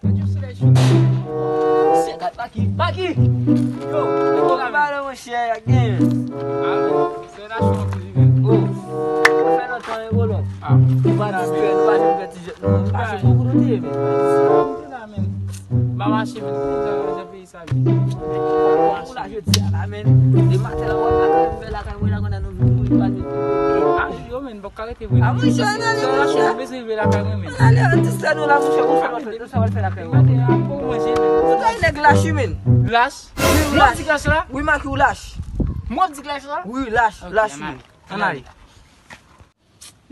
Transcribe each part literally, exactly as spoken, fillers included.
Gade yon solèy cho. Senkant Maki. Maki! Yo, yo, pale, monchè, y ap genyen. Ah, men, se la cho anpil, wi, men. Oh, sa fè lontan, wi, Kolon. Ah. Nou pa distrè, nou pa jwenn fè ti jèt, non. Nou pa jwenn bon kote, men. Kote la, men. M pa mache, men. Kote sa, sa peyi sa, men. Ou la jodi a la, men. E maten la, w ap maten, fè lakay mwen la, konn nou vin, nou pa jwenn. Ah, yo, men, m p ap ka rete vre. Ah, monchè, ann ale, monchè. Mwen bezwen rive lakay mwen, men. Ann ale, ann distrè nou la, monchè. Ou sa w ap fè, ou sa w ap fè lakay mwen. Maten a, pou manje, men. Ou ta nèg lach, wi, men. Lach? Wi, ou lach. Mwen di lach la? Wi, Maki, ou lach. Mwen di lach la? Wi, lach, lach, men. Ann ale.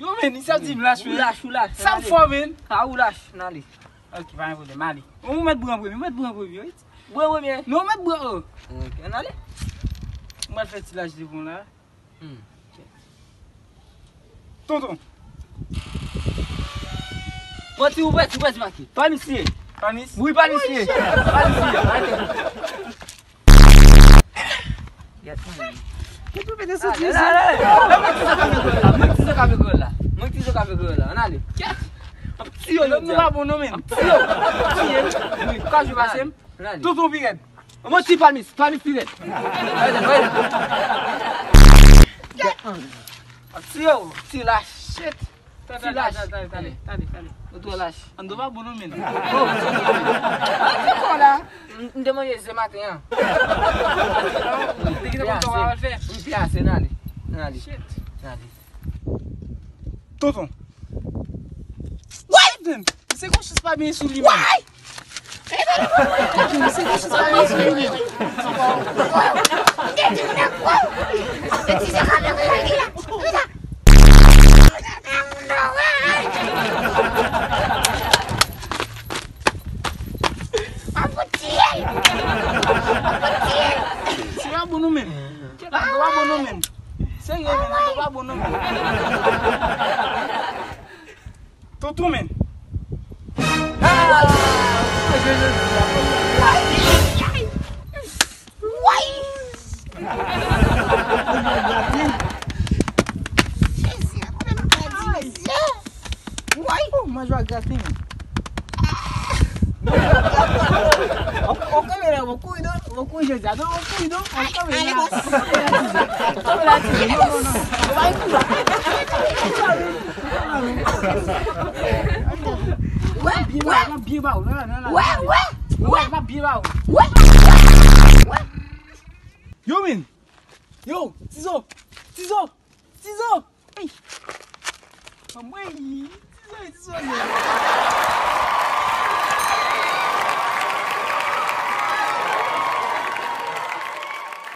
Yo, men, li sa di m lach, men. Ou lach, ou lach. Sa m fò, men. Ah, ou lach, ann ale. Ok, pa gen pwoblèm, ale. Ou mèt bran premye, ou mèt bran premye, wi. Bran premye? Non, ou mèt bran, oh. Ok, ann ale. Mwen fè ti lach devan la. Hmm. Tonton. Pati ou pati, ou pati, Maki. Panis li ye. Panis? Wi, panis li ye. Panis li ye. Arete. Gèt mwen. Gèt mwen, mete sou ti zo. Mwen ti zo k ap fè gòl la. Mwen ti zo k ap fè gòl la. Mwen ti zo k ap fè gòl la. Ann ale. Gèt. M ap tiye w, nou pa bon non, men. M ap tiye w. M ap tiye w. Wi, ka jou pase m. Ann ale. Tonton pi rèd. Mwen ti Panis, Panis pi rèd. Gèt. M ap tiye w, ti lach. Shit. Ti lach. Tande, tande, tande, tande. Ou twò lach. An do pa bon non, men. Oh, ou twò lach. An di kò la. M, m te manje ze maten an. Te gentan konn sa w al fè. M te ase, n ale. N ale. Shit. N ale. Tonton. What? Se konsyans pa byen sou li, men. What? Tonton, se konsyans pa byen sou li, men. Se pa bon nou menm. Kèt, nou pa bon nou menm. Serye, men, nou pa bon nou menm. Tonton, men. Woy! Jezi, apre m pèdi mesye. Woy! Oh, mwen jwa gratin. Ou, ou kanpe la, ou kouri non, ou kouri jodi a. Non, ou kouri non, ou kanpe la. Kanpe la, ti. Non, non, non. Ou pa kouri. Wè, wè. M ap byen ba ou, nan, nan, nan. Wè, wè, wè. M ap byen ba ou. Wè, wè, wè. Yo, men. Yo, Tizo. Tizo. Tizo. Ey. Anmwey. Tizo, Tizo, Tizo.